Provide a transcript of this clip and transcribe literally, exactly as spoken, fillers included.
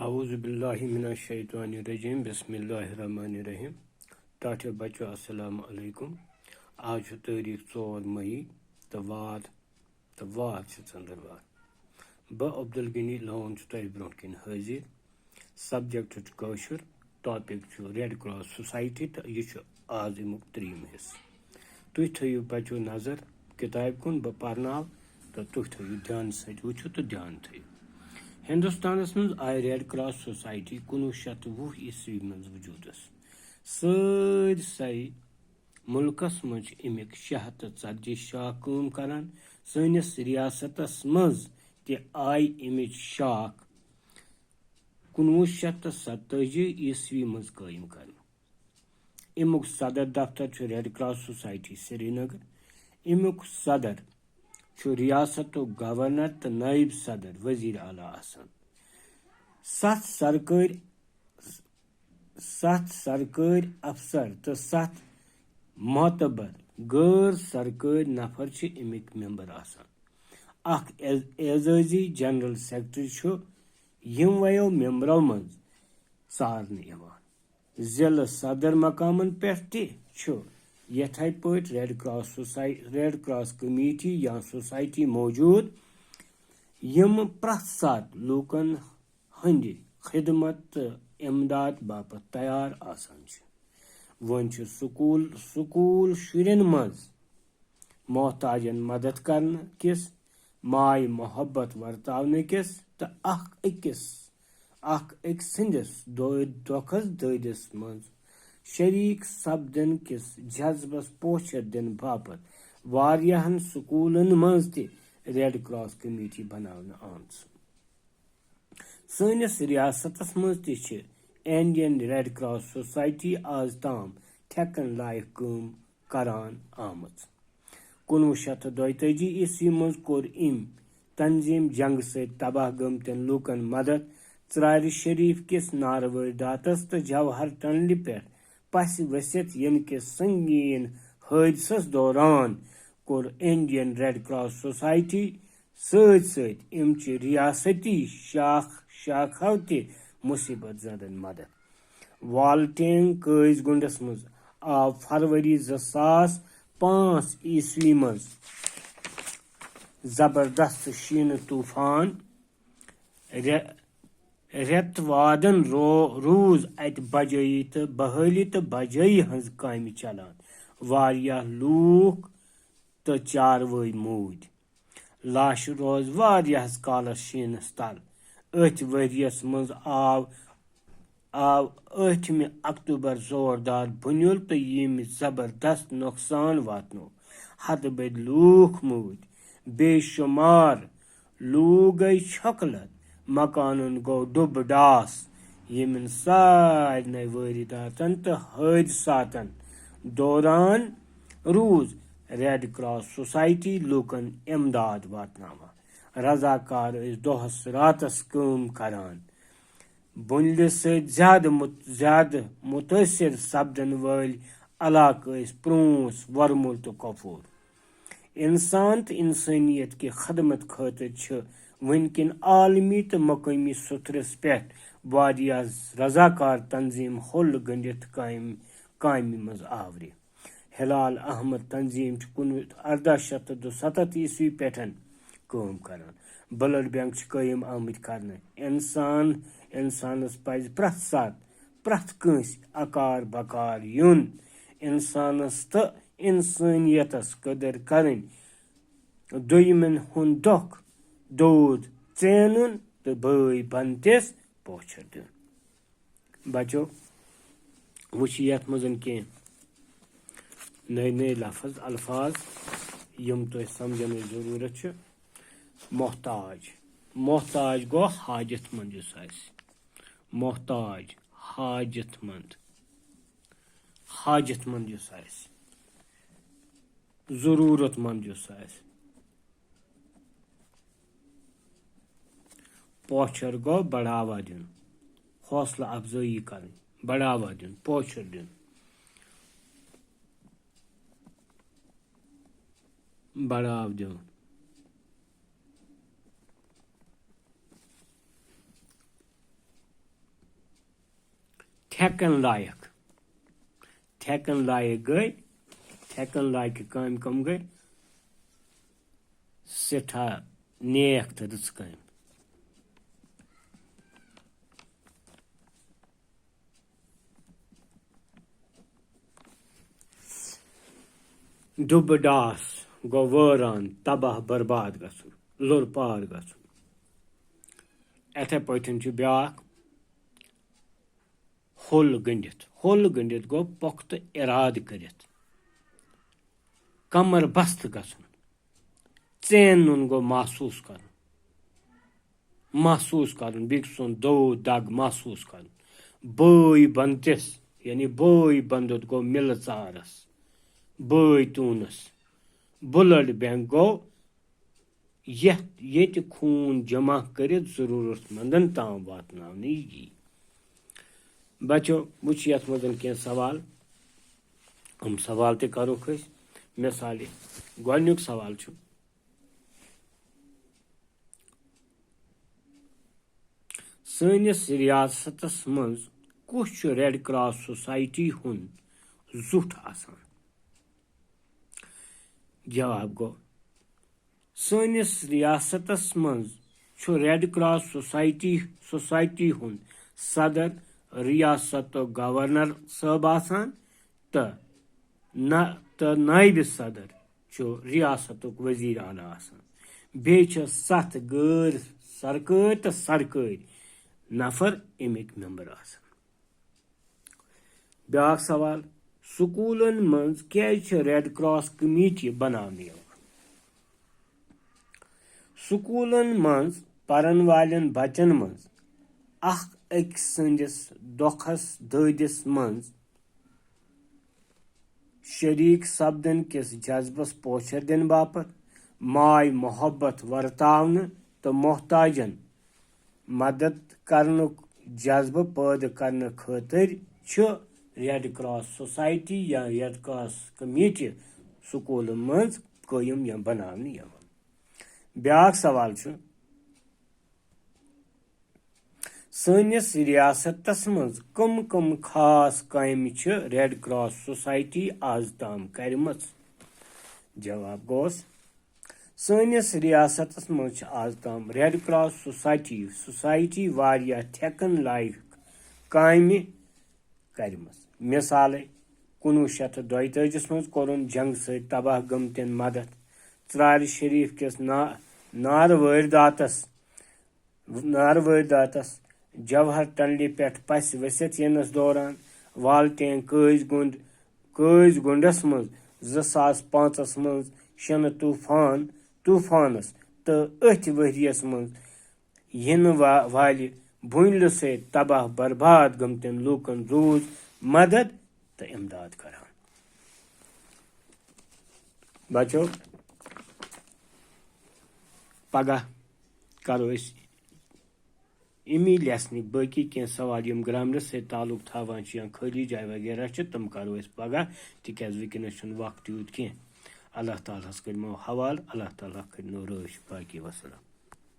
اعوذ باللہ من الشیطان الرجیم، بسم اللہ الرحمن الرحیم۔ ٹاٹھیو بچو، السلام علیکم۔ آز چھُ تٲریٖخ ژور مئی تہٕ وار تہٕ وار چھِ ژٔنٛدٕروار۔ بہٕ عبدالغنی لون چھُ تۄہہِ برٛونٛہہ کِنۍ حٲضِر۔ سبجیکٹ چھُ کٲشُر، ٹاپک چھُ ریڈ کراس سوسایٹی تہٕ یہِ چھُ آز اَمیُک ترٛیٚیِم حصہٕ۔ تُہۍ تھٲیِو بچو نظر کِتابہِ کُن، بہٕ پرناو تہٕ تُہۍ تھٲیِو دھیانہٕ سۭتۍ وٕچھِو تہٕ دھیان تھٲیِو۔ ہندوستانس منٛز آیہِ ریڈ کراس سوسایٹی کُنوُہ شیٚتھ تہٕ وُہ عیسوی منٛز وجوٗدس۔ سٲرسٕے مُلکس منٛز چھِ اَمِکۍ شےٚ ہتھ تہٕ ژتجی شاخ کٲم کران۔ سٲنِس ریاستس منٛز تہِ آیہِ اَمِچ شاخ کُنوُہ شیٚتھ تہٕ ستٲجی عیسوی منٛز قٲیِم کرنہٕ۔ اَمیُک صدر دفتر چھُ ریڈ کراس سوسایٹی سرینگر۔ اَمیُک صدر چھُ ریاستُک گورنر تہٕ نائب صدر وزیر اعلیٰ آسان۔ ستھ سرکٲرۍ، ستھ سرکٲرۍ افسر تہٕ ستھ معتبر غٲر سرکٲرۍ نفر چھِ اَمِکۍ ممبر آسان۔ اکھ اعز-، اعزازی جنرل سیکرٹری چھُ یِموَیو ممبرو منٛز ژارنہٕ یِوان۔ ضلعہٕ صدر مقامن پٮ۪ٹھ تہِ چھُ یِتھے پٲٹھۍ ریڈ کراس سوسائی-، ریڈ کراس کمیٹی یا سوسایٹی موجود، یِم پرٛٮ۪تھ ساتہٕ لوٗکن ہٕنٛدِ خدمت تہٕ امداد باپتھ تیار آسان چھِ۔ وۄنۍ چھِ سکوٗل، سکوٗل شُرٮ۪ن منٛز محتاجن مدد کرنہٕ کِس، ماے محبت ورتاونہٕ کِس تہٕ اکھ أکِس، اکھ أکۍ سٕنٛدِس دو-، دۄکھس دٲدِس منٛز شریٖک سپدن کِس جذبس پوچھر دِنہٕ باپتھ واریاہن سکوٗلن منٛز تہِ ریڈ کراس کمیٹی بناونہٕ آمژٕ۔ سٲنِس ریاستس منٛز تہِ چھِ انڈین ریڈ کراس سوسایٹی آز تام ٹھیکن لایق کٲم کران آمٕژ۔ کُنوُہ شیٚتھ تہٕ دۄیتٲجی عیسوی منٛز کوٚر أمۍ تنظیٖم جنگہٕ سۭتۍ تباہ گٔمتٮ۪ن لوٗکن مدد۔ ژرارِ شریف کِس ناروٲرۍ داتس تہٕ جوہر ٹنلہِ پٮ۪ٹھ پسہِ ؤسِتھ یِنہٕ کِس سنگیٖن حٲدثس دوران کوٚر انڈین ریڈ کراس سوسایٹی سۭتۍ سۭتۍ امچہِ ریاستی شاخ، شاخو تہِ مصیبت زدن مدد۔ والٹینگ قٲضۍ گُنڈس منٛز آو فروری زٕ ساس پانٛژھ عیسوی منٛز زبردست شیٖنہٕ طوفان۔ رے-، رٮ۪تہٕ وادن رو-، روٗز اتہِ بجٲیی تہٕ بحٲلی تہٕ بجٲیی ہٕنٛز کامہِ چلان۔ واریاہ لوٗکھ تہٕ چاروٲے موٗدۍ۔ لاشہٕ روز واریاہس کالس شیٖنس تل۔ أتھۍ ؤرۍیس منٛز آو، آو ٲٹھمہِ اکتوبر زوردار بُنیُل تہٕ ییٚمہِ زبردست نۄقصان واتنوو۔ ہتہٕ بٔدۍ لوٗکھ موٗدۍ، بے شُمار لوٗکھ گٔے چھۄکہٕ لد، مکانن گوٚو ڈُبہٕ ڈاس۔ یِمن سارنٕے وٲرِداتن تہٕ حٲدثاتن دوران روٗز ریڈ کراس سوسایٹی لوٗکن امداد واتناوان۔ رضاکار ٲسۍ دۄہس راتس کٲم کران۔ بُنلہِ سۭتۍ زیادٕ مت-، زیادٕ مُتٲثِر سپدن وٲلۍ علاقہٕ ٲسۍ پرٛونٛس، ورمُل تہٕ کۄپوور۔ انسان تہٕ انسٲنیت کہِ خدمت خٲطرٕ چھِ وٕنکٮ۪ن عالمی تہٕ مقٲمی سطحس پٮ۪ٹھ واریاہ رضاکار تنظیٖم ہوٚل گٔنٛڈِتھ کامہِ، کامہِ منٛز آورِ۔ ہلال احمد تنظیٖم چھِ کُنوُہ، ارداہ شیٚتھ تہٕ دُستتھ عیسوی پٮ۪ٹھ کٲم کران۔ بلڈ بینک چھِ قٲیِم آمٕتۍ کرنہٕ۔ انسان، انسانس پزِ پرٛٮ۪تھ ساتہٕ پرٛٮ۪تھ کٲنٛسہِ اکار بکار یُن۔ انسانس تہٕ انسٲنیتس قدر کرٕنۍ۔ دوٚیمٮ۪ن ہُنٛد دۄکھ دود ژینُن تہٕ بٲے بنتِس پوچھر دیُن۔ بچو، وۄنۍ چھِ یتھ منٛز کینٛہہ نٔے نٔے لفظ، الفاظ، یِم تۄہہِ سمجھنٕچ ضروٗرت چھِ۔ محتاج، محتاج گوٚو حاجت مند یُس آسہِ۔ محتاج، حاجت مند، حاجت مند یُس آسہِ، ضروٗرت مند یُس آسہِ۔ پوچھر گوٚو بڑاوا دیُن، حوصلہٕ افزٲیی کرٕنۍ، بڑاوا دیُن، پوچھر دیُن، بڑاو دیُن۔ ٹھیکن لایق۔ ٹھیکن لایق گٔے، ٹھیکن لایقہِ کامہِ کم گٔے؟ سٮ۪ٹھاہ نیک تہٕ رٕژ کامہِ۔ ڈُبہٕ ڈاس گوٚو وٲران، تباہ برباد گژھُن، لوٚر پار گژھُن۔ یِتھے پٲٹھۍ چھُ بیٛاکھ، ہوٚل گٔنٛڈِتھ۔ ہوٚل گٔنٛڈِتھ گوٚو پۄختہٕ اِرادٕ کٔرِتھ، کمر بستہٕ گژھُن۔ ژینُن گوٚو محسوٗس کرُن۔ محسوٗس کرُن، بیٚکہِ سُنٛد دو دگ محسوٗس کرُن۔ بٲے بنتِس، یعنی بٲے بندُت گوٚو مِلہٕ ژارس، بٲے توٗنس۔ بلڈ بینک گوٚو یتھ، ییٚتہِ خوٗن جمع کٔرِتھ ضروٗرت مندن تام واتناونہٕ یی۔ بچو، وۄنۍ چھِ یتھ منٛز کینٛہہ سوال، یِم سوال تہِ کرو أسۍ۔ مثالے، گۄڈنیُک سوال چھُ، سٲنِس ریاستس منٛز کُس چھُ ریڈ کراس سوسایٹی ہُنٛد زیُٹھ آسان؟ جواب گوٚو، سٲنِس ریاستس منٛز چھُ ریڈ کراس سوسایٹی، سوسایٹی ہُنٛد صدر ریاستُک گورنر صٲب آسان تہٕ نہ، تہٕ نٲیِب صدر چھُ ریاستُک وزیر اعلیٰ آسان۔ بیٚیہِ چھِ ستھ غٲر سرکٲرۍ تہٕ سرکٲرۍ نفر اَمِکۍ ممبر آسان۔ بیٛاکھ سوال، سکوٗلن منٛز کیٛازِ چھِ ریڈ کراس کمیٹی بناونہٕ یِوان؟ سکوٗلن منٛز پرن والٮ۪ن بچن منٛز اکھ أکۍ سٕنٛدِس دۄکھس دٲدِس منٛز شریک سپدن کِس جذبس پوچھر دِنہٕ باپتھ، ماے محبت ورتاونہٕ تہٕ محتاجن مدد کرنُک جذبہٕ پٲدٕ کرنہٕ خٲطرٕ چھُ ریڈ کراس سوسایٹی یا ریڈ کراس کمیٹی سکوٗلن منٛز قٲیِم یا بناونہٕ یِوان۔ بیٛاکھ سوال چھُ، سٲنِس ریاستس منٛز کم کم خاص کامہِ چھِ ریڈ کراس سوسایٹی آز تام کرِمژ؟ جواب گوٚوس، سٲنِس ریاستس منٛز چھِ آز تام ریڈ کراس سوسایٹی، سوسایٹی واریاہ ٹھیکن لایق کامہِ کرِمژ۔ مثالے، کُنوُہ شیٚتھ تہٕ دۄیتٲجِس منٛز کوٚرُن جنگہٕ سۭتۍ تباہ گٔمتٮ۪ن مدد۔ ژرارِ شریف کِس نا-، نارٕ وٲرۍ داتس نارٕ وٲرۍ داتس جوہر ٹنلہِ پٮ۪ٹھ پسہِ ؤسِتھ یِنس دوران والٹین قٲضۍ گُنڈ، قٲضۍ گُنڈس منٛز زٕ ساس پانٛژس منٛز شِنہٕ طوفان، طوفانس تہٕ أتھۍ ؤرۍ یَس منٛز یِنہٕ وا-، والہِ بُنلہِ سۭتۍ تباہ برباد گٔمتٮ۪ن لوٗکن روٗز مدد تہٕ امداد کران۔ بچو، پگاہ کرو أسۍ اَمی لیسنٕکۍ باقی کینٛہہ سوال، یِم گرامرس سۭتۍ تعلق تھاوان چھِ یا خٲلی جایہِ وغیرہ چھِ، تِم کرو أسۍ پگاہ، تِکیازِ وٕنکیٚنس چھُنہٕ وقت یوٗت کینٛہہ۔ اللہ تعالیٰ ہس کٔرۍمو حوالہٕ، اللہ تعالیٰ کٔرۍنو رٲچھ۔ باقی وسلام۔